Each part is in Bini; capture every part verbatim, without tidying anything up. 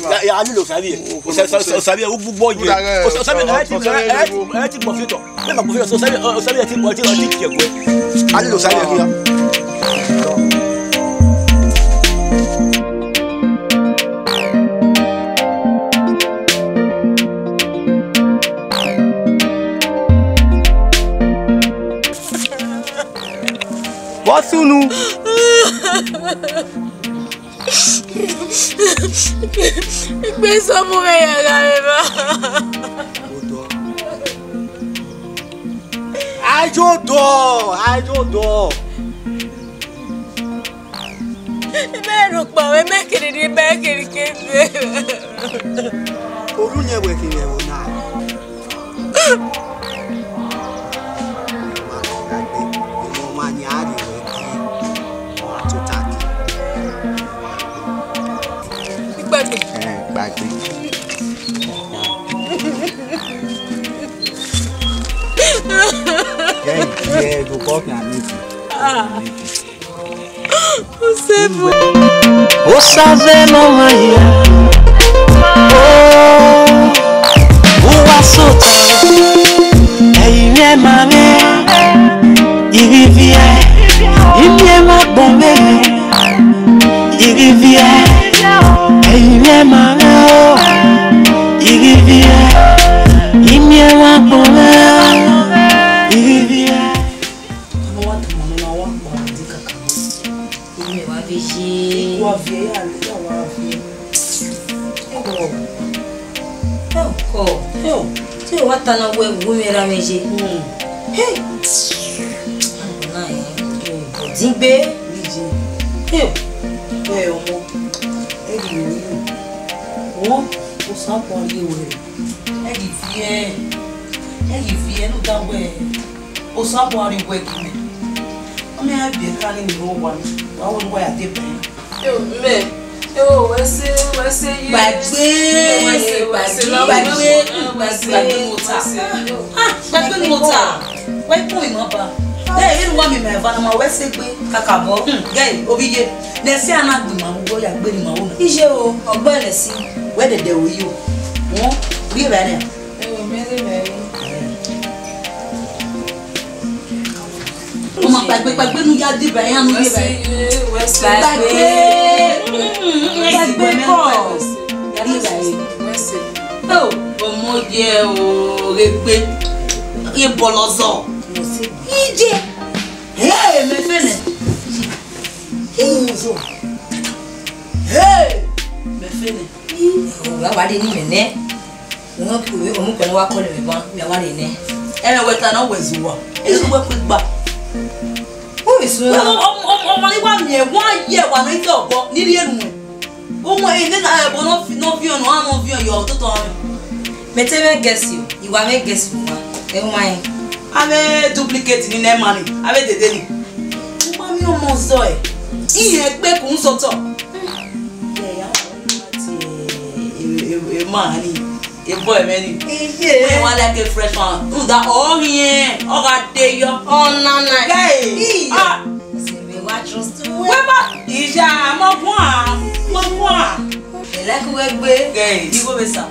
Ya, ya, a lele Osavie. Osa-, Osa-, Osa-, Osavie, u bu gbọ ye. Osa-, Osavie, ẹ ti, ẹ ti, ẹ ti gbọ fi otọ. Ẹ ma gbọ fi otọ, Osavie, Osavie, ẹ ti gbọ, ẹ ti, ẹ ti tie ẹguẹ. A lele Osavie khian. Vbọ sunu? Ikpe sọmọ mwẹ ya gha vbe evba. Ayo dọ, ayo dọ. Mẹ rhọkpa wẹ, mẹ kere rhie, mẹ kere ke vbe. Orhu yẹn wẹ khin vbe ẹvbo na. Ọmwa ni a rhie ruẹ gie, ọ ra tota gie. Ikpẹkpẹ. Ẹn, gbagbe. Ẹ, ẹ, do kọ khian ni. Osevbo. Osa vẹ ne ọ ma hia. Oh, uwa sotọ. Ẹ i mwẹ ma mwẹ. I ghi viẹ. I miẹn ma gbọn mwẹ. I ghi viẹ. Ẹ i mwẹ ma mwẹ o. I ghi viẹ. I miẹn ma gbọn mwẹ. I ghi viẹ. Ọ wa tama mwẹ na, ọ wa kpọnmwẹ kakabọ. Imẹ wa vbe ye. Wa viẹ ya, ya wa viẹ. Ẹwọ. Ẹwọ. Ẹwọ. Te wa ta na wẹ wu mwẹ ra mwẹ ye. Hmm. Hey. Ọna ẹ. Odin gbe. Ije. Hey. Ẹ ọmọ. Ẹ ghi ru. Wọ, Osanobua rhie wẹ. Ẹ ghi viẹ, ẹ ghi viẹ, ne u da wẹ, Osanobua rhie wẹ gie mẹ. Ọ mẹ a biẹ ka ni rre owa ni, wa wẹ ne uwa ya deba ẹn. Yo, mẹ, Gbàgbé, gbàgbé, gbàgbé, gbàgbé mota. Ah, gbàgbé mota. Wẹ kún ìmọ̀ bá. Ẹ, inú wa mi mẹ va na ma wẹ sẹ gbe. Kàkà bọ. Hmm, gẹ, obi ye. Nẹ sẹ ana gbin ma wo ya gbe ni ma wo na. Iye o, ọgbọ ẹlẹ si. Wẹ dẹdẹ o yo. Wọn, ri ẹ bá nẹ. Ẹ, mẹ lẹ mẹ. Ọmọ kpaegbe kpaegbe nu ya di ba iran nu ye ba. Gbàgbé. Gbàgbé kọ. Yàrá ìgbà yìí. Oh, ọmọ yẹ o, regbe. Ye bọlọzọ. Ije. Hey, mẹ fẹnẹ. Hey, mẹ fẹnẹ. Wa wa de ni mẹ nẹ. Wọ́n kò wé ọmọ pẹ̀lú wa kọ́ lè mẹ bá mi àwa rè nẹ. Ẹ mẹ wẹ ta na wẹ zuwa. Ẹ ló wẹ kú gbà. Wọ́n mi sun Wẹ ra. Ọmọ ọmọ ọmọ ni wa mi ẹ wa yẹ wa na ite ọgbọ ni ri enu. Ọmọ ẹ ne na ẹ bọ na fi na fi ọnà na fi ọyọ tó tọ. Mẹ te mẹ gẹsi o, ìwà mẹ gẹsi o ma. Ẹ wọ́n ẹ. A mẹ duplicate ni nẹ mani, a mẹ dede ni. Ọmọ mi ọmọ zọ ẹ. Iye pé kò ń sọtọ. Ẹ ya wọ́n ti ẹ ẹ ẹ ma ni. Ebo ẹmẹ ni. Iye. Wẹ wa like a fresh one. Nda ọ hiẹn, ọ gha de yọ. Ọnana. Guy. Iye. Ah. Sebe wa trust you. Wẹ ma. Ìyá, mo gbọ́n à, mo gbọ́n à. Ẹ like wẹ gbe. Guy, igho be sa.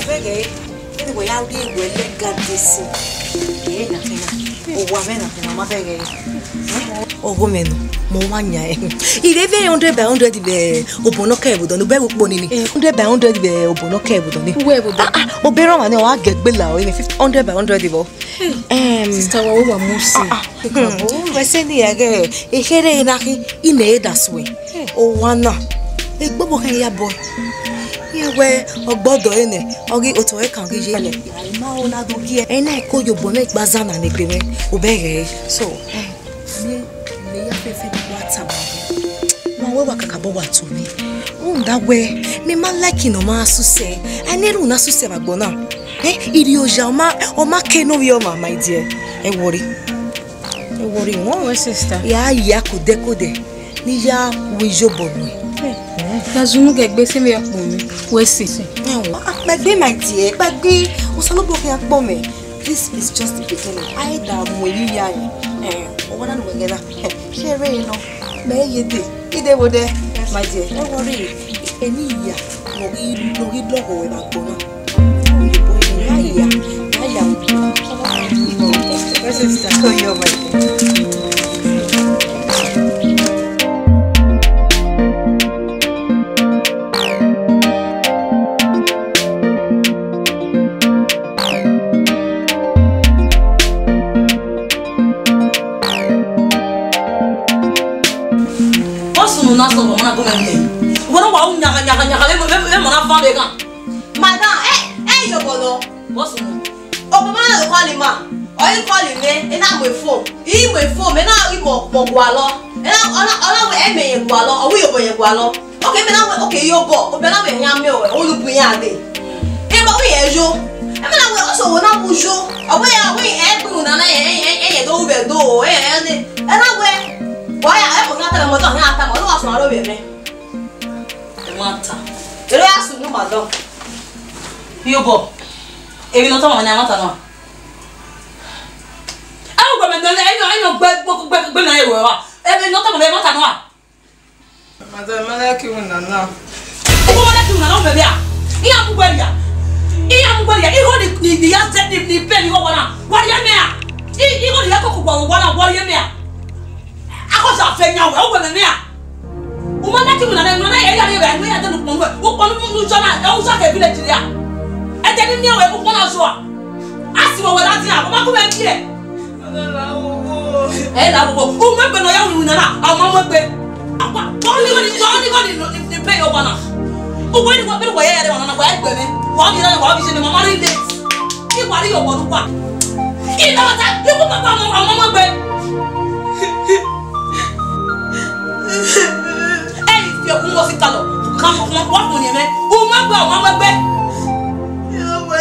Vbe ghe, vbene wẹ ya rhie wẹ lẹ ga de sin, ẹ na khin na, owa mwẹ na khin na, ma bẹghe. Ọgho mwẹ nọ, mẹ wa yan ẹre. I re vbe hundred by hundred vbe obọ ne ọ kẹ vbe odọ ni, obẹ vbe ukpo nini. Eh. Hundred by hundred vbe obọ ne ọ kẹ vbe odọ ni. Uwẹ vbe odọ. Ah, ah, obẹ erha ọmwa ni, ọ gha gẹ gbe la ọre mwẹ fifty, hundred by hundred vbọ. Em. Sister, wa, wa mu si. Ah, ah. Wẹ sẹ ne ya ghe, ekherhe na khin, I mẹ da suẹ. Owa na, egbọbọ khan ya bọ. Iran wẹ ọgbọdọ ẹnẹ, ọ ghi otọ ẹre kan ghi ye. Ẹ ma ho na do gie. Ẹ na ko ye obọ mwẹ gbaza na ne egbe mwẹ, obẹ ghẹ. So, mẹ, mẹ ya fẹfẹ wa tama. Wa wẹ wa kakabọ wa tu mẹ. Rhunmwuda wẹ, mẹ ma like ne ọ ma suse. A i na erhunmwu ne a suse vbe agbọn na. Eh, irri oya, ọ ma, ọ ma ke ne ovbi ọmwa, my dear. Ẹ worry. Ẹ worry, wọn. Wẹ sister. Ya ya kodẹ kodẹ, ne I ya ru iyobọ nuẹn. Eh, ya zunu gẹ gbe sẹ vbe ya kpo mi. Wẹ si. Ẹ wa, a kpaegbe, my dear, kpaegbe. Osanobua khian kpọ mẹ. This is just the beginning. A i da mu emwi ya yin. Eh, ọ wa na nu wẹ gẹ na. Sẹ vbe nọ. Mẹ ye de, I de vbe odẹ, my dear, ẹ worry, eni iya, ne ọ ghi, ne ọ ghi lọghọ ruẹ vbe agbọn na. Ya ya, ya ya. My sister, oh, you're my dear. Vbọ sunu na sẹ ọmọ na gu mwẹ miẹn? Wẹ ne wa ru nyagha, nyagha, nyagha, vbe, vbe, vbe emọ na fan vbe ghan. Madam, ẹ, ẹ, iyobọ nọ. Vbọ sunu? Obọ ma na call ima, ọ i call mẹ, ẹ na mu phone. I mu phone, mẹ na ghi mọ, mọ gualọ. Ẹ na, ọ na, ọ na wẹ, ẹ mẹ yẹn gualọ, ọ wẹ iyobọ yẹn gualọ. Okay, mẹ na wẹ, okay, iyobọ, obọ na wẹ yan mẹ, unu bu iran dee. Ebo wẹ yẹn yo. Ẹ mẹ na wẹ, ọsọ wo na mu yo. Ọ wẹ ya wẹ ẹ gbe unu na, ẹ, ẹ, ẹ, ẹ yẹn do wẹ do, ẹ, ẹ, ẹ, ẹ na wẹ. Wa ya, ẹ mọ na ta, mọ ta, ya ta, mọ, no wa sọ aro vbe mẹ. Ẹ ma ta. Ẹ ya sunu, madam. Iyobọ. Emwi ne ọ tama mwẹ ne a ma ta nọ. Ẹ wo gbe mẹ nọ, ẹ yọ, ẹ yọ gbe, gbe, gbe, gbe na ye wẹ wa. Emwi ne ọ tama mwẹ, ẹ ma ta nọ a. Madam, ma like iwinna na. Uko ma like iwinna na, u mẹ vbe a? Iran mu uwẹ rria. Iran mu uwẹ rria. Igho ni, ni, ni ya zẹ, ni, ni pẹ ni igho wa na. Wa rhie mẹ a? I, igho ni ya koko wa, wa na, wa rhie mẹ a? Akọsa fe yan wẹ, u wẹ mẹ mẹ a? U ma like iwinna na, iwinna na ya rhie vbe, iwinna ya dẹn ukpọn nuẹ. Ukpọn nu, nu jọ na, ẹ u sa ke village rria. Ẹdẹ ni miẹn wẹ, ukpọn na zua. A si wẹ wẹ ladian, ọ ma gu mwẹ biẹ. Ẹ la vbọ, u mu egbe ne ọ ya winna na, a ma mu egbe. Wa ni, wa ni, wa ni, wa ni, ni, ni pay your one na. U wẹ ni wa, wa ya ya de wa na, wa egbe ne. Wa mi na, wa mi se ne mama ri de. Ki wa ri yo wa ru wa. Ki na ta, ki ku papa mo, a ma mu egbe. Ẹ i fi okun wo si ka lọ. Ka mo, mo, wa mo ni mẹ. U mu egbe, a ma mu egbe. Yo, we.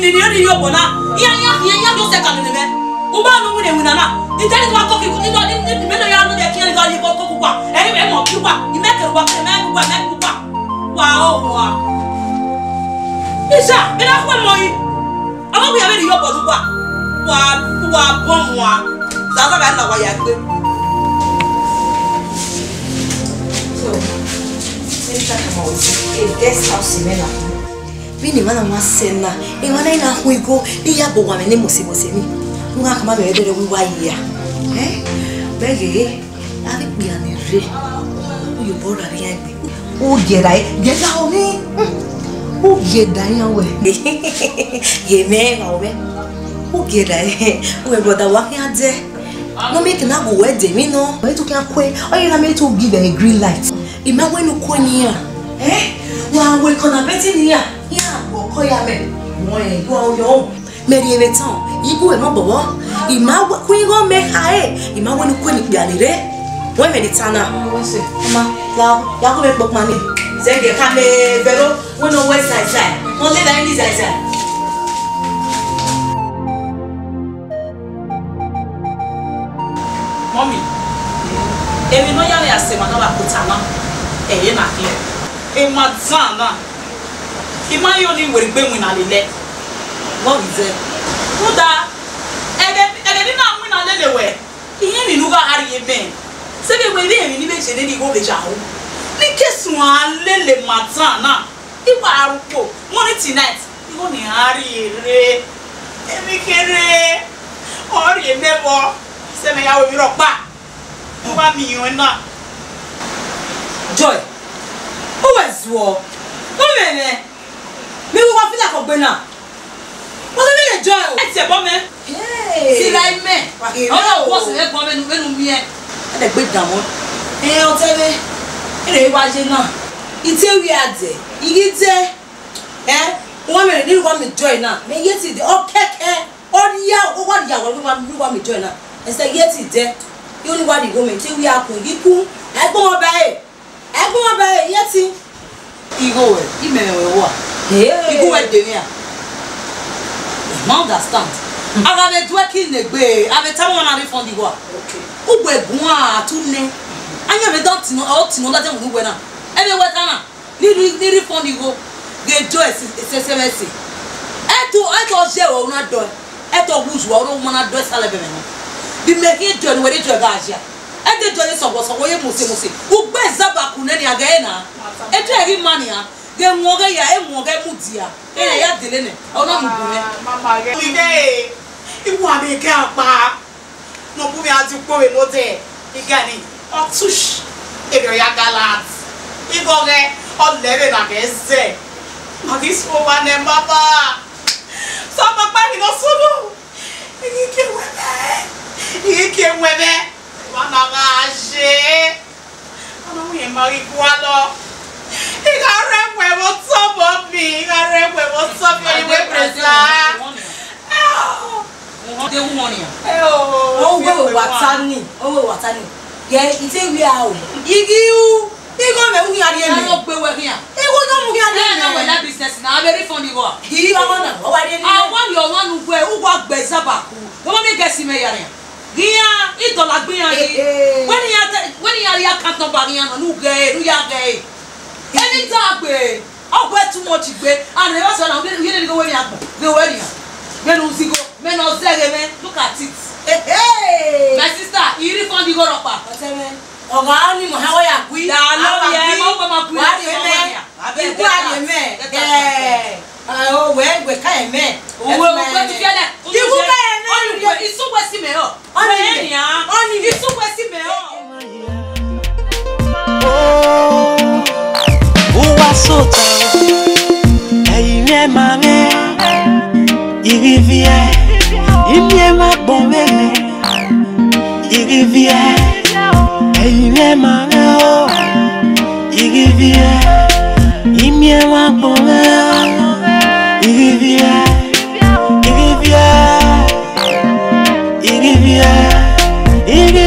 ni, ni, ni, ni, obọ na. Iran, iran, iran, iran do sẹ ka nene mwẹ. Uba ne winna winna na. I te ni wa koko, ni do, ni, ni, mẹ ne ya no de kian do ye koko kukua. Ẹ, ẹ mọ kukua. I mẹ kere uwa, mẹ kukua, mẹ kukua. Wa o wa. Isa, ina khuẹ mọ yi. Ama wi avbe rhie obọ ne uwa. Wa, wa bọ mua. Zaza gha na wa ya gbe. So, let me talk about a guest house in Mena. Vbene emwa na wa sẹ na, emwa na i na khu igho, ne I ya bọ owa mwẹ ne mose mose ni. Ne u gha khama vbe ẹdẹrẹ wẹ I wa yi ya. Eh? Bẹghe, avbe ikpia ni rre, u ye obọ rra vbe iran egbe. U gie da, gie da oni. U gie da iran wẹ. Ye mẹ gha wẹ. U gie da, wẹ brother wa khian dẹ. Ne ọ miẹn ke na gu wẹ dẹ emwi nọ. Wẹ tu khian kue, ọ ye na miẹn tu give a green light. I ma wẹ ne u kue ne iran. Eh? Wa wẹ kọna bẹtin ne iran. Iran gbe ọkọ ya mẹ, wọn ẹ, you are on your own. Mẹ rhie vbe tọn, I gu ẹmwẹ ọbọbọ, I ma wẹ, khuan igho mẹ khare, I ma wẹ ne u kue ne ikpia ni rre. Wẹ mẹ ne I ta na. Wẹ sẹ, ma, ya, ya gu mẹ kpokpan ni. Zẹgiẹ ka mẹ vẹro, wẹ ne ọ wẹ zaizae, ọ lele eni zaizae. Mummy, emwi ne ọ ya vbe ya sẹ emwa ne ọ gha kota na, ẹ i re na khin. Emwa dan na, I ma yo ni werriegbe winna lele, vbọ ghi zẹ? Rhunmwuda, ẹghẹ, ẹghẹ ne I na winna lele wẹ, I rẹn emwi ne u gha rhie mẹ. Sẹ vbe wẹ, I rẹn emwi ne I vbe je ne igho vbe ya ru. Ne I ke suẹn lele emwa dan na, I wa ru kpo, morning till night, igho ne I gha rhie rre, emwi kherhe, ọ rhie mẹ vbọ, sẹ mẹ ya ru emwi rhọkpa. U wa miẹn ọẹn na. Joy, u wẹ zuọ, u mwẹ mwẹ, mẹ vbe uwa fila kọ gbe na. Wa ghe vbe Joy o. Ẹ tiẹ bọ mẹ. Hey. Sila imẹ. Wa ghe ọ na o. Wọ sẹ vbe gbọn vbene, vbene u miẹn. Ẹdẹ gbe dan mọ. Ẹ, ọtẹn mwẹ, ẹ rhe wa ye na. I te wi a dẹ, I ghi dẹ. Ẹ, u wa mwẹ ne I wa miẹn Joy na. Mẹ ye ti dẹ, ọ kẹkẹ. Ọ ya, ọ wa ya wa, ne u wa miẹn Joy na. Ẹsẹ ye ti dẹ. I ne u wa rhie igho mẹ, I te wi a kun, I ghi kun. A i gbọmọ ba ẹre. Ẹgbọn ọba ẹre, I ye ti. Igho ruẹ, imẹ mwẹ ruẹ rua. Hey. Igho ruẹ de mwian. I ma understand. A gha vbe duẹ ki ne egbe, a vbe tama ọmwa na refund igho a. Okay. Ugbẹ guan a tu nẹ. A yan vbe dan ọtẹn nọ, ọtẹn nọ, ọ da dẹ mu ne uwẹ na. Ẹmwẹ wẹ ta na, ni, ni, ni refund igho. Ghe Joy ẹse, ẹse, ẹse, ẹse. Ẹto, ẹto ọ zẹ ruẹ, u na dọe. Ẹto ọ wu uwa, u na dọe salẹ vbe ẹmwẹ nọ. Vbe imẹ khian Joy ne uwẹ rhie Joy gha zia. Ẹdẹ Joy sọguọ sọguọ ye mose mose. Ugbẹ zaba ku nẹ nian ghẹ na. Ẹdẹ ẹghi ma nian. Ghẹ wọn ghẹ ya, ẹ wọn ghẹ mudia. Ẹ ya dele nẹ. Ọ na mu bu mwẹ. Mama ghẹ. Ighe, iwu amẹ ghẹ akpa. Ne ọ bu mwẹ a di ukpo vbe ne odẹ. Ighe ni, ọ tush. Ebe ọ ya galant. Ighe ọghẹ, ọ lẹ vbe na ghẹ zẹ. Ọ ghi sẹ owa nẹ mama. Sẹ ọkpakpa ghi nọ sunu. I ghi kie wẹ mẹ, I ghi kie wẹ mẹ, wa na gha ye. Ọna wẹ ma ghi gualọ. I gha rre ẹwẹ vbe otọ obọ mi, I gha rre ẹwẹ vbe otọ mi, ọ ye wẹ bresa. Ọ wẹ wa ta ni, ọ wẹ wa ta ni. Yẹ, I te wia o. I ghi ru. Igho mwẹ u khian rhie mẹ. Ẹ gbe wẹ khian. Igho ne mu khian rhie mẹ. Ẹ na wẹ la business na, a vbe refund igho a. Hi, ọmọ na, ọ wa rhie ni. A wa rhie ọmwa ne uwẹ, u wa gbe zaba ku. Wẹ ma miẹn gẹsi mẹ ya rian. Ghi iran, I dọla gbe iran yi. Wẹ ne iran te, wẹ ne iran rhie account number iran nọ, ne u ghẹ ẹre, ne u ya ghẹ ẹre. Eni dagbe, ọ wẹ too much gbe. And ẹ vbe sẹ na, u ye, u ye ne igho wẹ ne iran gbọn, ghe wẹ rian. Vbene u zẹ igho, mẹ ne ọ zẹghe mwẹ, look at it. My sister, I refund igho rhọkpa. Ọtẹn mwẹ. Ọmwa ni mu ha wa ya gui. Da lọ ye, ma gbe ma gui. Wa rhie mẹ. Igu a rhie mẹ. Eh, o wẹ, wẹ ka ye mẹ. Owe, owe, tu fiẹlẹ. Igu ka ye mẹ. Ọni wẹ, isu wẹ si mẹ ọ. Ọni wẹ, ọni wẹ, isu wẹ si mẹ ọ. Oh, uwa sota, ẹ̀yin ẹ ma mwẹ, I ghi viẹ, I miẹn ma gbọn vbe. I ghi viẹ, ẹ̀yin ẹ ma mwẹ o. I ghi viẹ, I miẹn ma gbọn vbe. I ghi viẹ, I ghi viẹ, I ghi viẹ, I ghi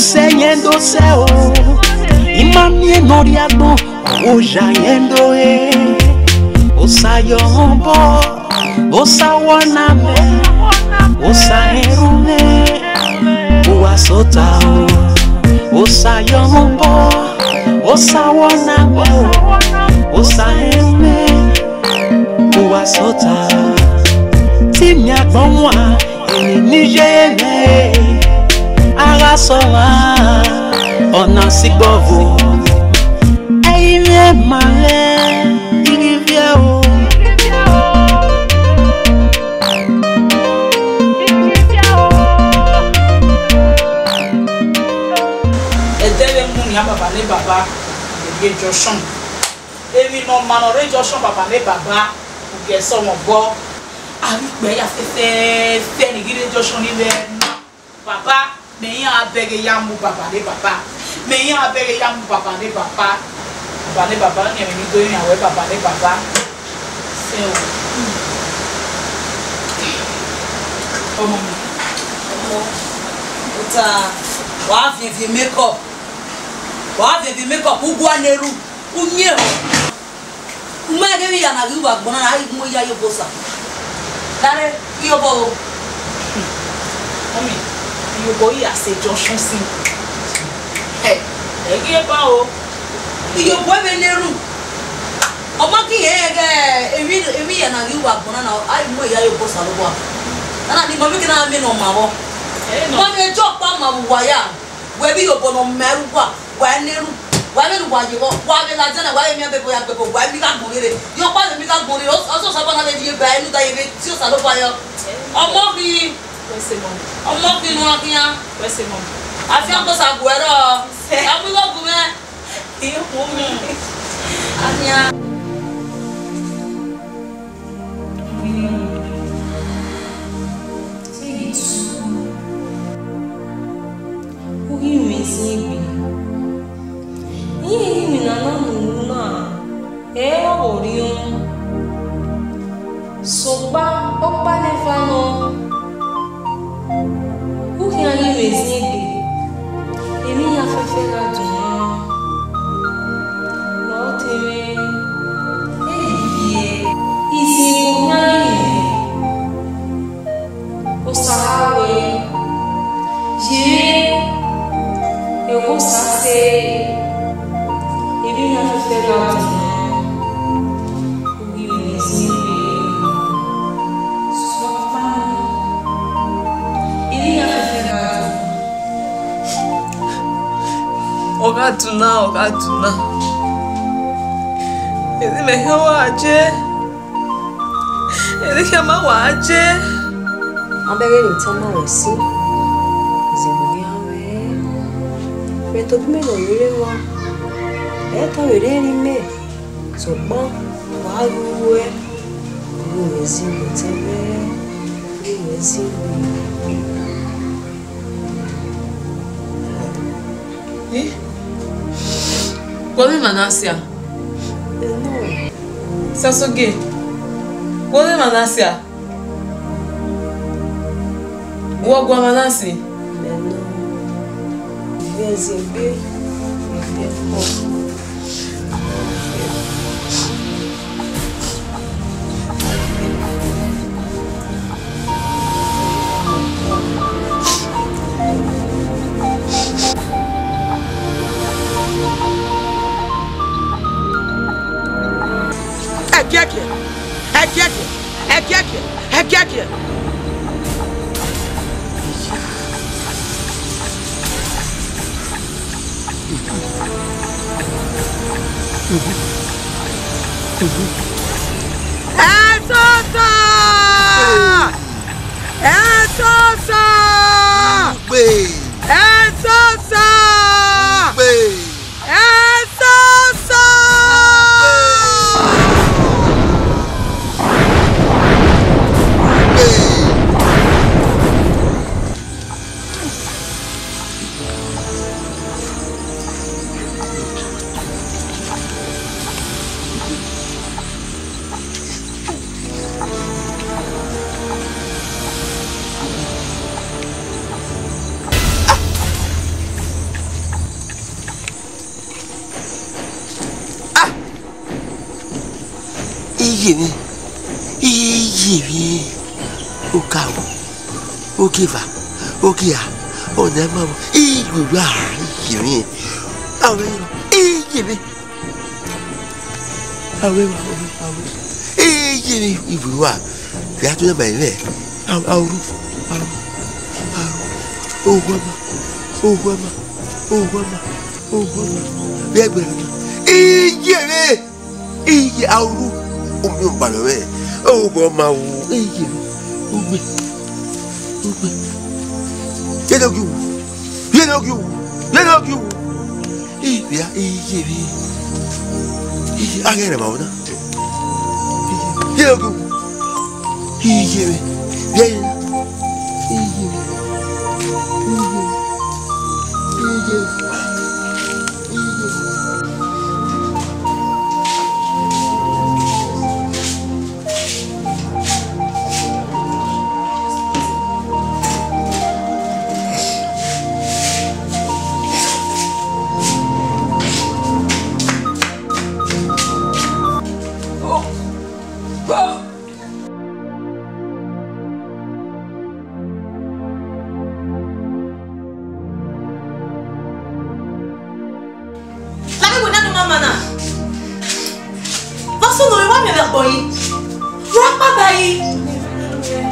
Sẹ yẹn do sẹ o, I ma miẹn ne ọ rhie agbọn, ọ wo oya yẹn do re. Osa ye ọmọ obọ, Osa wọ na mẹ, Osa erhunmwu, uwa sota o. Osa ye ọmọ obọ, Osa wọ na mẹ o, Osa erhunmwu, uwa sota. Te I miẹn agbọn wan, eni ni ye mwẹ, a gha sẹ ọmwa, ọ na si gbọvo. Ẹ i mwẹ ma mwẹ, I ghi viẹ o. Ẹdẹ vbe mu nian baba ne baba, vbe rrie junction. Emwi ne ọ ma ne ọ rre junction baba ne baba, u gẹ sẹ ọmwa obọ. A ghi kpẹẹ ya fẹfẹfẹ ne I ghi rre junction ni vbe na. Baba, mẹ iran a bẹghe ya mu baba ne baba. Mẹ iran a bẹghe ya mu baba ne baba. Baba ne baba, ọni ẹmwẹ ne I do rinmwian wẹ baba ne baba. Sẹ o. Ọmọ mi. Ọmọ. Ota, wa viẹn viẹn makeup. Wa viẹn viẹn makeup, u gua ne erhu, u yin ehọ. U ma ghe vbe iya na ghi ru vbe agbọn na, a ghi mu iya ye obọ Osa. Dare, iyobọ o. Mummy, iyobọ hia sẹ junction sin. Ẹ, ẹ ghi eba o. Iyobọ ẹmwẹ ne erhu. Ọ ma ghi rẹn ẹghẹ emwi, emwi iya na ghi ru vbe agbọn na, a ghi mu iya ye obọ Osanobua. Nana ni mummy ke na miẹn ne ọ ma vbọ. Ẹ nọ. Mummy, ẹjọ ọkpa ma vbe uwa ya. Wẹ vbe iyobọ ne ọ ma ẹre uwa. Wa ne erhu, wa vbe ne uwa ye vbọ, wa vbe ladian na, wa vbe miẹn bẹbẹ ya gbẹbọ, wa vbe mi gha gbọn rere. Ye ọkpa vbe mi gha gbọn rere, ọ, ọ sẹ Osanobua na vbe rhie ba ẹre ne uda ye vbe tie Osanobua yọ. Ọmọ ghi, Wẹ sẹ mọ. Ọmọ ghi ne uwa khian. Wẹ sẹ mọ. Afiangbe Osa gu ẹre ọ. Sẹ. Ẹ mu igho gu mwẹ. Iye mu mi. Anian. Uhi mwẹ zin egbe. Iran irinmwi ne a na mu unu na, ẹ i re ọvbokhan orhiọn. Sokpan ọkpa ne eva nọ, u khian ghi mwẹ zin egbe, emwi iran fẹfẹ gha duma. Lọtẹmwẹ, e ghi viẹ, izin egbe khian ghi mwẹ. Osa gha wẹ, yere, ẹghẹ Osa sẹ, emwi iran fẹfẹ gha duma. Uhi mwẹ zin egbe, sokpan emwi iran fẹfẹ gha duma. Ọ gha duna, ọ gha duna. Eni mẹ khian wa je. Eni khian ma wa je. Abẹghe ne I tama ruẹ sin, zẹ vbe owian mwẹ. Mẹ tobọ imẹ ne ọ rere emwa, ẹ i tan vbe rre rinmẹ, sokpan wa ghi ruẹ, uhi mwẹ zin egbe otẹn mwẹ, uhi mwẹ zin egbe. Eh? Wẹ ọmwa na sia? Sasogie, wẹ ọmwa na sia? Wẹ ọ gu ọmwa na si? Ẹgiẹgiẹ, ẹgiẹgiẹ, ẹgiẹgiẹ, ẹgiẹgiẹ. Ẹsosa! Ẹsosa! Ugbe! Ẹsosa! Ugbe! Ẹsosa! Ugbe! Iye mwẹ, iye mwẹ, okaro, ogieva, ogia, ọna ma vbo, iye mwẹ, iye mwẹ, avbe, iye mwẹ, avbe, avbe, avbe, iye mwẹ, iye mwẹ, vbe a tu na ma mwẹ, a, a ru, a ru, a ru, ohuama, ohuama, ohuama, ohuama, vbe ẹgbẹe na, iye mwẹ. Iye, a ru, u miẹn ọgba nọ mwẹ. Oghọ ma ru, iye, ugbe, ugbe. Ye ne ogie uwu, ye ne ogie uwu, ye ne ogie uwu. Iye, iye, iye, a ghe rẹ ma vbo na. Ye ne ogie uwu, iye, vbe, vbe, iye, iye, iye. Laghe wẹ na nọ mama na. Vbọ sunu re wa miẹn vbe agbọn yi? Wa kpagba yi.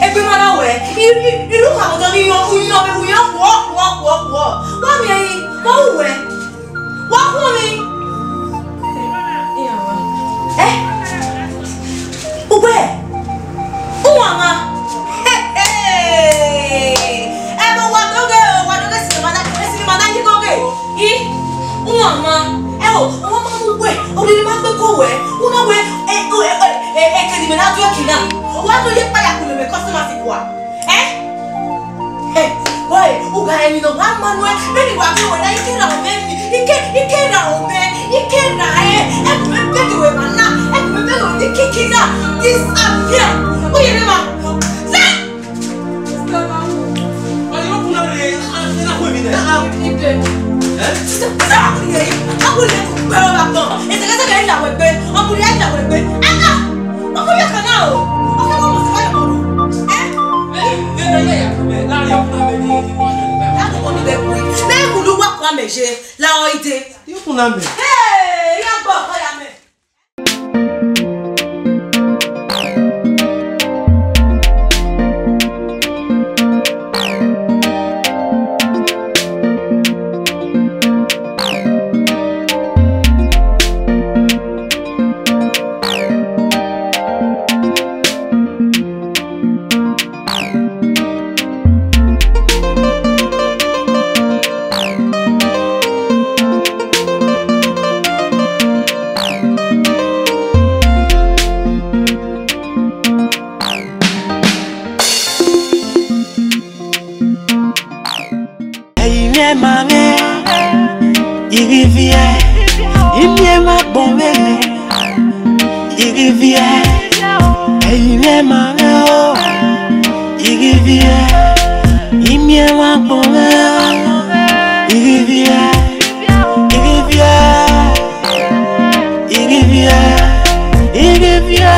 Egbe ma na wẹ. I, i, I ru kha vbe odọ ni yọ, u yọ, u yọ, khuọ, khuọ, khuọ, khuọ. Wa miẹn yi, ma ru wẹ. Wa khuọnmwi. Eh? Ugbẹ. Uwanmwa. Ẹvbo wa do ghe o, wa do ghe sinima na, sinima na yi gho ghe. I, uwanmwa. Ẹ o, uwanmwa mu wẹ, oriri ma gbe ko wẹ. Una wẹ, e, e, e, e, kene imẹ na du ẹki na. Wa do ye kpaya kulu mẹ customer fi kua. Eh? Eh, wẹ, u gha rẹn emwi ne ọ gha ma nuẹn, vbene wa ghe wẹ na, I ke ra obẹ ni, I ke, I ke ra obẹ, I ke ra ẹre, ẹkùnmẹ bẹghe wẹ ma na, ẹkùnmẹ bẹghe wẹ ni kiki na, disappear. U ye ne ma. Sẹ! Sister, sister, a wẹ ye, a wẹ ye, u gbe ọmwa agbọn, ẹsẹkẹsẹ kẹ I la wẹ gbe, ọ bu ya I la wẹ gbe. Ah, ah! Ọkọ ya kan na o. Ọkọ wa must buy your money. Eh? Vbene ya ya kan mẹ, la rhie ọkpa mẹ ni, ni wa yọ ni. Ya ko ni bẹ bu. Ne kulu wa kua mẹ ye, la ọ ide. Yo kuna mẹ. Hey, ya gbọ ọkọ ya mẹ. Ẹi mwẹ ma mwẹ, I ghi viẹ, I miẹn emwa agbọn mwẹ, I ghi viẹ, ẹi mwẹ ma mwẹ o, I ghi viẹ, I miẹn emwa agbọn mwẹ, I ghi viẹ, I ghi viẹ. I ghi viẹ, I ghi viẹ,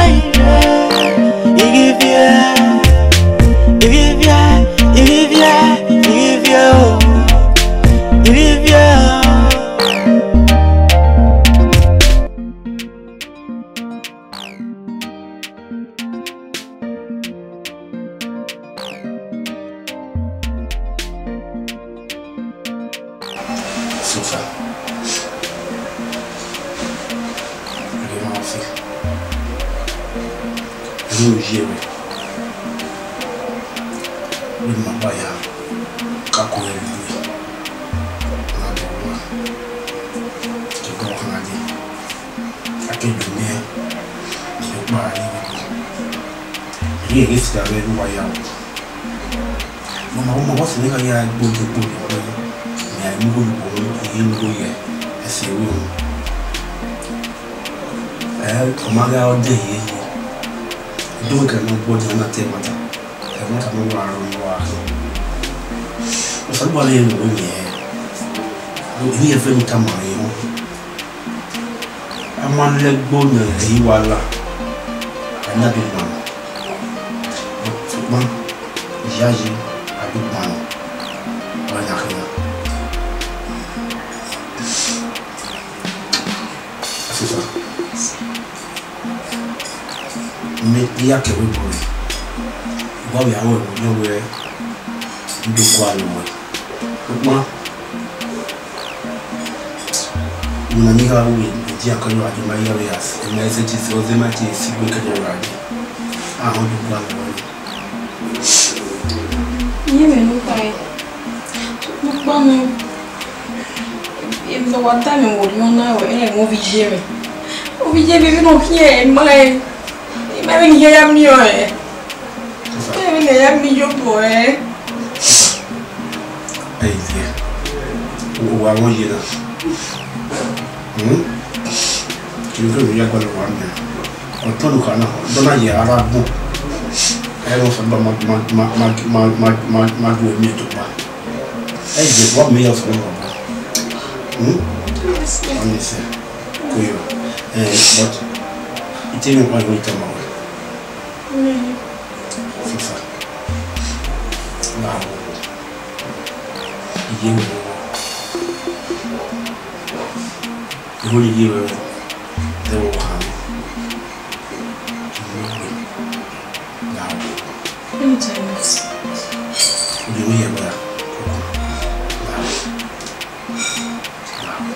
I ghi viẹ, I ghi viẹ, I ghi viẹ, I ghi viẹ o, I ghi viẹ o. Sosa. Ẹghẹ ma fi. Ẹghẹ oyi ẹmwẹ. Wẹ ne ima gba ya ka ko ẹre rhie. Ọna dẹ wa. Ke gọ ọkhan na dee. A ke do miẹn. Ke kpa ẹre rhie. Ẹghẹ ghe sika vbe ne uwa ya o. Mama, mama, what's the nigga here? Go, go, go, go. Yeah, you go, go, go. You go, yeah. I say, we. Eh, come on, out there, yeah, yeah. Do we cannot go down at the matter. I want to know what I don't know. What's the body in the room, yeah? Do you ever look at my, you know? A ma lẹ ẹgbo ne ẹre wa la. Ana bi gban. Sokpan, iyayi, a bi gban. Wa ya khin na. Afifa. Mẹ, I ya kẹ wẹ bọ rẹ. Wa vbe aro ẹvbo yọ wẹ, I do gualọ wẹ. Sokpan, una ni gha ru ẹre, ẹdia kẹrẹ a dẹ ma ya vbe ya, ẹ ma ẹsẹ te sẹ, ọ zẹ ma te si gbe kẹrẹ a dẹ. A họn do gualọ wẹ. Iye mwẹ ne u tae. Sokpan nẹ, emwi ne ọ wa tama mwẹ orhiọn na, wẹ rẹn ẹmwẹ ovbi iye mwẹ. Ovbi iye mwẹ vbene ọ khian ẹre ma ẹre. I ma vbene I ya miẹn ọẹn. I ma vbene I ya miẹn iyobọ ẹre. Ẹ i ye. Uwa vbe ọ ye na. Hmm? Kevbe kevbe ne u ya gualọ owa miẹn. Ọtẹn ne u kha na, ọ na ye ara agbọn. Ẹ i re Osanobua ma, ma, ma gu miẹn tokpa. Ẹ i ye, wa miẹn ya Osanobua. Hmm? Ọ ni sẹ. Ko yo. Eh, but, I te mwẹ ọkpa ne I tama ruẹ. Afifa. Bravo. Iye mwẹ. Iho ne I ye ruẹ, ẹvbo kha mwẹ. Bravo. Let me tell you this. Ude ne I ye ẹre ra? Bravo. Bravo.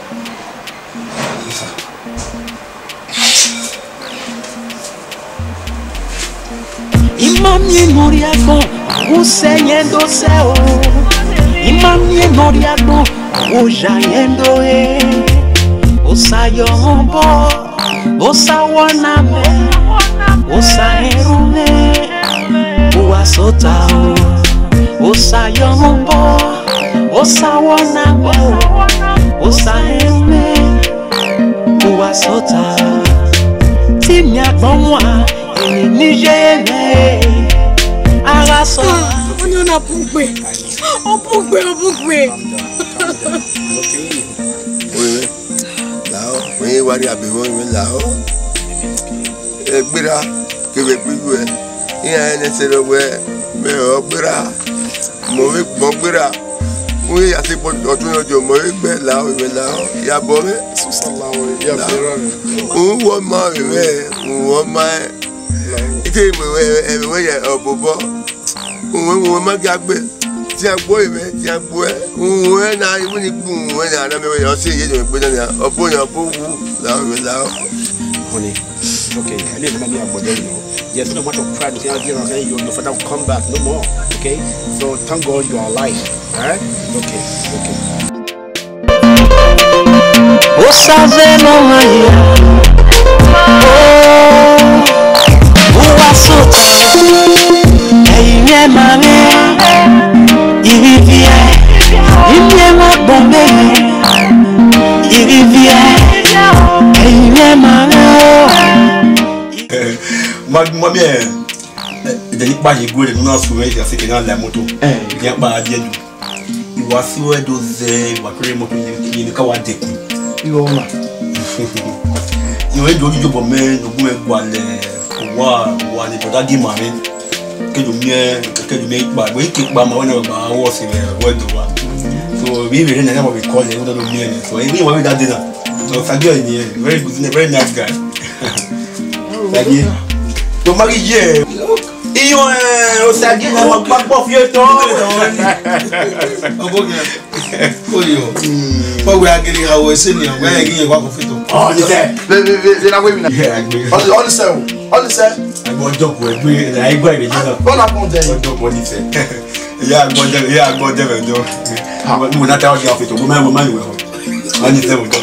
Afifa. I ma miẹn ne ọ rhie agbọn, usẹ yẹn do sẹ o. I ma miẹn ne ọ rhie agbọn, oya yẹn do re. Osa ye ọmọ obọ, Osa wọ na mẹ, Osa erhunmwu, uwa sota o. Osa ye ọmọ obọ, Osa wọ na mẹ o, Osa erhunmwu, uwa sota. Te I miẹn agbọn wan, emwi ne I ye mwẹ, a gha sọ. Ah, ọni ọ na bugbe, ọ bugbe, ọ bugbe. Calm down, calm down. It's okay. Wẹ, lahọ, wẹ wa rhie abe vbọ, wẹ lahọ. Egberra kevbe egbe iyuẹ, iran rẹn ne ẹsẹ rẹ wẹ, mẹ ọ gberra, mẹ ọ vbe gbọn gberra. Wẹ ya sẹ ọtẹn yọ, mẹ ọ vbe gbe lahọ, wẹ lahọ, ya bọ mwẹ. Sọsa lahọ, ya bọ erha mwẹ. Uhunmwu ọ ma mwẹ, uhunmwu ọ ma ẹn. Ite mwẹ, ẹmwẹ wẹ ya obobọ. Uhunmwu, uhunmwu ma gia gbe. Dia gbe ẹmwẹ, dia gbe. Uhunmwu na, I wini gbe uhunmwu na, na mẹ wẹ ọ sẹ iye ne ọ gbe na nia. Ọ bọ yan, ọ bọ wu, lahọ, wẹ lahọ. Honey, it's okay. I need to make a body, you know. There's no matter of pride, you know, your father will come back no more. Okay? So thank God you are alive. Alright? It's okay. It's okay. Osa vbe ne ọ ma ye. Oh, uwa sota. Ẹi mwẹ ma mwẹ. I ghi viẹ. I miẹn ma gbọn mwẹ. I ghi viẹ. Ẹi mwẹ ma mwẹ o. Ma, ma miẹn, eh, ẹdẹ ni kpa ye guere ne u na sunu ẹre, a sẹ ke na la moto. Eh. Ẹdẹ ni kpa a die du. I wa si ruẹ do zẹ, I wa kere moto ye, ye ne ka wa dekun. Irọ na. Irọ do iyobọ mẹ, ne ọ gu mwẹ gualọ, wa, wa ne brother gi ma mwẹ. Ke do miẹn, ke do miẹn ikpa, but I ke kpa ma, wẹ na gba wọ sẹ vbe wẹ do wa. So, vbe vbe rẹ na, na wa vbe call ẹ, wẹ do miẹn. So, I wa vbe da de na. So, Sagio ni, very good, very nice guy. Sagio. To ma ghi ye. Iyo, eh, Sagio na ma kpakpọ fi otọ. Oboge. Oyo. Ọ wẹ a gele ha wẹ sẹ ni, wẹ a ghi ye wa ko fi otọ. Ọ ni sẹ. Ve, ve, ve, ve na wẹ mi na. Ọ ni sẹ o. Ọ ni sẹ. Ẹgbẹ ọjọ kù ẹgbẹ, ẹgbẹ ìrẹjẹ náà. Ọ na kún dẹ. Ọjọ kù ọ ni sẹ. Ìyá àgbọn jẹ, ìyá àgbọn jẹ mẹ jọ. Mo na ta ọjọ àfẹtọ, mo máa ń, mo máa ń wẹ̀ ọ́. Wọ́n ní sẹ́wọ̀n jọ.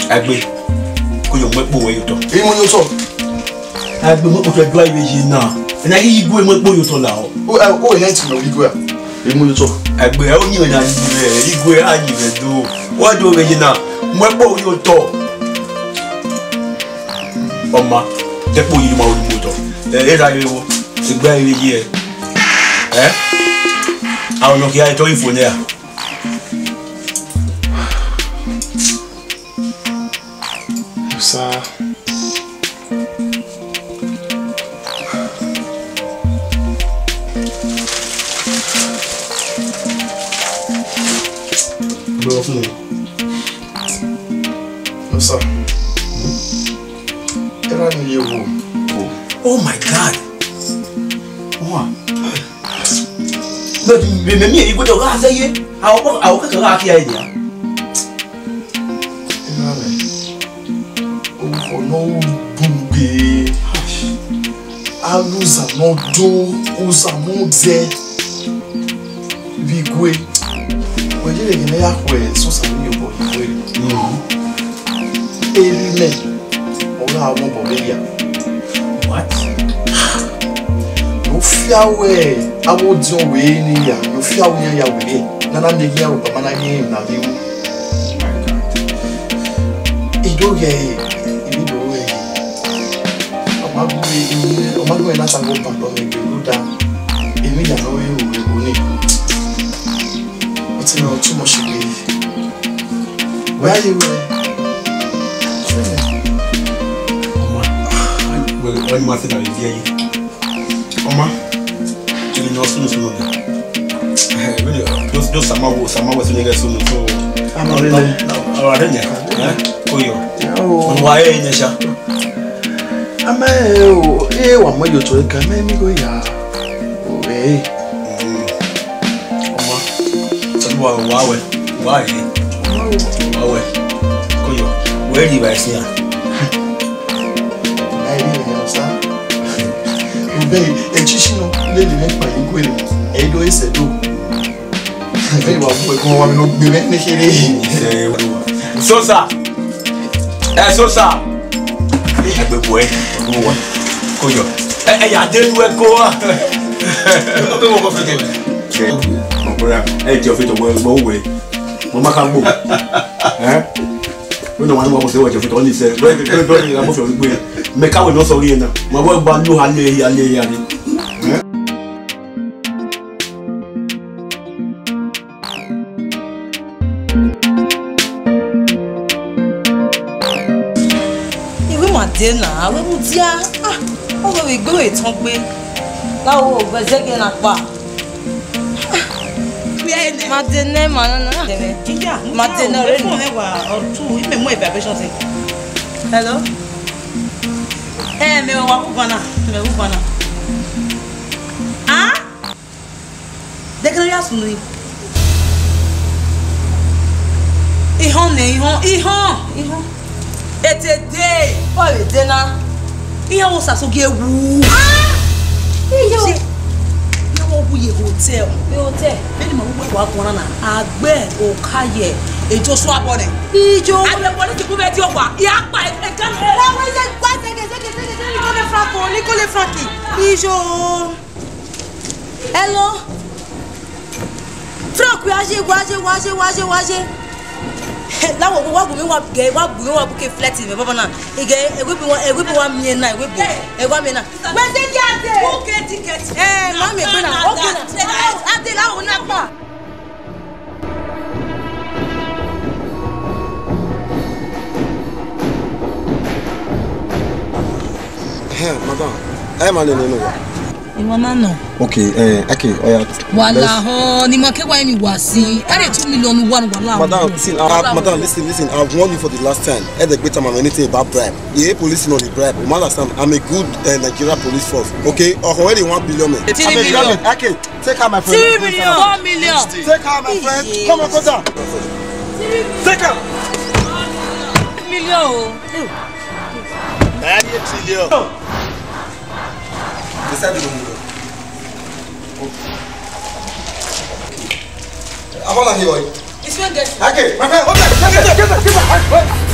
Agbe, kó yọ mọ́ epo wẹ̀ yóò tọ̀. Èyí mo yóò sọ. Agbe, mo kò fẹ́ dúrà ìwé yìí náà. Ẹ̀nà yìí igbó mọ́ epo yóò tọ̀ là ọ́. Ó, ẹ, ó yẹn ti lọ wí gbé à. Èyí mo yóò sọ. Agbe, ẹ ó ní ìrìn àjò rẹ̀, igbó ẹ̀ á yìí rẹ̀ dó. Wọ́n dùn òwe yìí náà, mọ́ epo yóò tọ̀. Ọma, dẹkpo yi ma ru moto. Ẹ, e ra re wo, egbe re ye. Ẹ? Àwọn ọ̀nà kìí ayé tọ́ ìfò náà. Musa. Gbẹrọ fún mi. No, sir. Erha ne I ye vbo? Oh my God. Wa. Mẹ, mẹ, mẹ, mẹ, I gbọdọ gha zẹ ye. Awọ, awọ kẹkẹ gha khian ẹre nia. Erha mwẹ. Orukhọ ne ọ ru bun gbe, aluza ne ọ do, uza ne ọ zẹ vbe igue. Wẹ ye vbe ghe ya khuẹ sosa vbe iyobọ igue. Erha mwẹ, ọ gha mọ obọ vbe ya. What? Ne ọ fia wẹ avbe odiọn wẹ ne ya, ne ọ fia wẹ iran ya wẹ, ne a na miẹn ghi iran ru ọkpa ma na ghi rẹn emwi na vbe ru. I do ghe ẹre, I vbe do ghe ẹre. Ọ ma gu, ọ ma gu ẹre na sa ghe ọban dọ mwẹ egbe rhunmwuda emwi ya ne ọ vbe ru vbe ebo nii. Ọtẹn mwẹ, ọ too much egbe. Wẹ a ye wẹ. Wẹ, wẹ, wẹ, ma se da vbe viẹ yi. Ọ ma, emwi ne ọ sunu sunu nẹ. Eh, really, just, just sama wo, sama wo sunu ghe sunu, so. Ama vbe nẹ. Ọ ra de nẹ. Eh, ko yo. Yo. Wa e nẹ sha. Ama e o, e wa mu yo to ka me mi go ya. O e. Mm. Ọ ma, sẹ wa, wa wẹ, wa e. Wa wẹ. Ko yo. Wẹ ri ba sia. Ẹ ri ẹmwẹ nọ sa. Ubẹ, ẹchichi nọ lele mwẹ kpa ye igue nẹ, ẹ i do sẹ do. Ẹ i wa bu ẹkun wa mi nọ gbe mwẹ ne kherhe. Sosa. Ẹ Sosa. Ẹ gbe bu ẹ, ọdún wa. Ko yọ. Ẹ, ẹ ya de lu ẹ ko wa. Ẹ, mo kọ fẹ tọ. Ẹ, mo kọ ya. Ẹ jẹ ọfẹ tọ, mo, mo wẹ. Mo ma ka gbo. Ẹ? Wẹ nọ wa ni wa ko se wẹ jẹ ọfẹ tọ, ọ ni sẹ. Bẹrẹ, bẹrẹ, bẹrẹ, a mo fẹ gbe. Mẹ ka wẹ nọ sọ ri ẹ na. Ma wẹ gba lu ha le, ha le, ha le. Ẹ? Iwe ma de na, avbe mudia, ah, ọ vbe gbe etọn gbe. La wo, vbe zẹgiẹ na kpa. Ma de nẹ ma na na. Ma de nẹ ọre ni. Phone wa or two, imẹ mu evaluation se. Hello? Eh, mẹ wa ku bana, mẹ ku bana. Ah? Dekẹn ya sunu. Ihọn nẹ, ihọn, ihọn, ihọn. Etede, ọ vbe de na. Iran wo saso gie wu. Ah! Iyo. Iran wo wu ye hotel. Ye hotel. Vbene ma wu wa guan na, agbẹ oka ye, ejo su abọ nẹ. Ijo. Agbẹ police ku vbe ti ọkpa. Ya kpa e, e ka. Ẹ, wẹ ye gba zẹgẹ, zẹgẹ, zẹgẹ, zẹgẹ, Nicole Franco, Nicole Franco. Ijo. Hello. Frank, wa ye, wa ye, wa ye, wa ye, wa ye. La wo, wa gu mi wa gẹ, wa gu mi wa buke flight mẹ baba na. Ige, ewe bi wa, ewe bi wa mi na, ewe bi. E wa mi na. Wẹ se ki a de. Buke ticket. Eh, ma mi gbe na. Okay na. A de la wo na pa. Eh, madam, ẹ ma nene nọ wa. Emwa na nọ. Okay, eh, okay, oya. Wala ho, ni ma ke wa ni wa si. Ẹ de two million wa, wala. Madam, listen, uh, madam, listen, listen. I've warned you for the last time. Ẹ de gbe tama anything about bribe. Yeah, police no dey bribe. You understand? I'm a good, uh, Nigeria police force. Okay? Ọkọ wẹ de one billion mẹ. Three million. Okay, take her, my friend. Three million. Four million. Take her, my friend. Come on, go down. Take her. Million o. Ẹ yẹ trillion. Inside the room. Abọ́lá ni wọ̀nyí. It's your guest. Okay, my friend, okay, get there, get there, get there.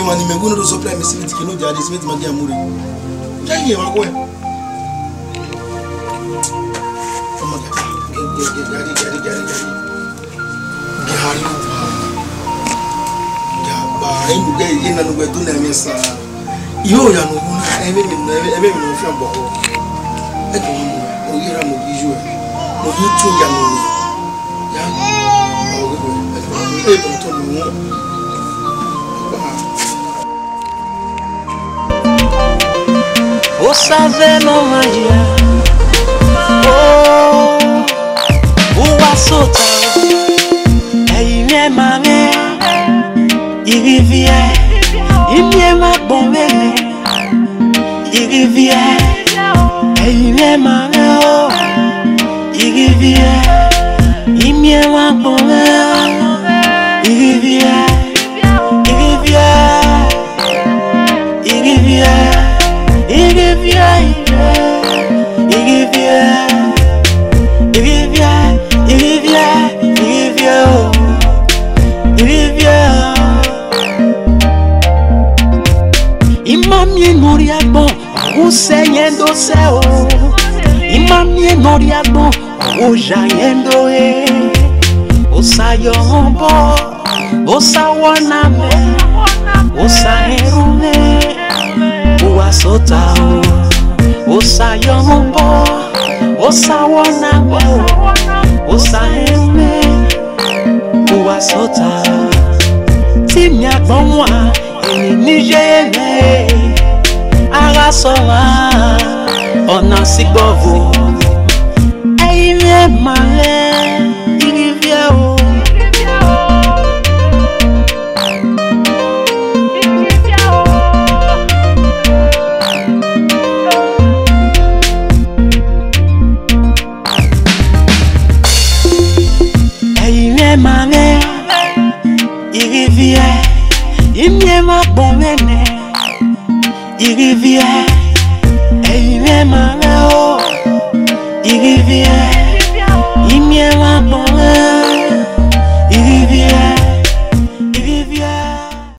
Emwa ni mẹ wẹ ne ọ do supply mẹ cement ke ne ọ dia de cement ma dia mu rre. Ya ye wa wẹ. Ọmọ gari, gari, gari, gari, gari. Gari wa. Gari wa. Enu gari, ena nu gari, do na mẹ sa. Iyo ya no na, ẹvbe mi, ẹvbe, ẹvbe mi no fi abọ. Ẹ tọ mu, o ye ra mo bi ju ẹ. Mo ye tu ya no. Ya. O gbe, ẹ tọ mu, ẹ tọ mu. Osa vbe ne ọ ma hia, o, uwa sota, ẹ i mwẹ ma mwẹ, I ghi viẹ, I miẹn emwa agbọn vbe nẹ, I ghi viẹ, ẹ i mwẹ ma mwẹ o, I ghi viẹ, I miẹn emwa agbọn vbe, I ghi viẹ. I ghi viẹ, I ghi viẹ, I ghi viẹ, I ghi viẹ, I ghi viẹ, I ghi viẹ, I ghi viẹ o, I ghi viẹ o. I ma miẹn ne ọ rhie agbọn, ọ sẹ yẹn do sẹ o. I ma miẹn ne ọ rhie agbọn, ọ ya yẹn do he. Osa yọ mwẹ obọ. Osa wọ na mẹ, Osa erhunmwu, uwa sota o. Osa yọ mwẹ obọ, Osa wọ na mẹ o, Osa erhunmwu, uwa sota. Te I miẹn agbọn wan, eni ne I ye mwẹ, a gha sẹ ọmwa, ọ na sẹ igbọvo. Ẹ i mwẹ ma mwẹ, I ghi viẹ o. Ẹ i mwẹ ma mwẹ, I ghi viẹ, I miẹn emwa agbọn vbe nẹ. I ghi viẹ, ẹ i mwẹ ma mwẹ o, I ghi viẹ,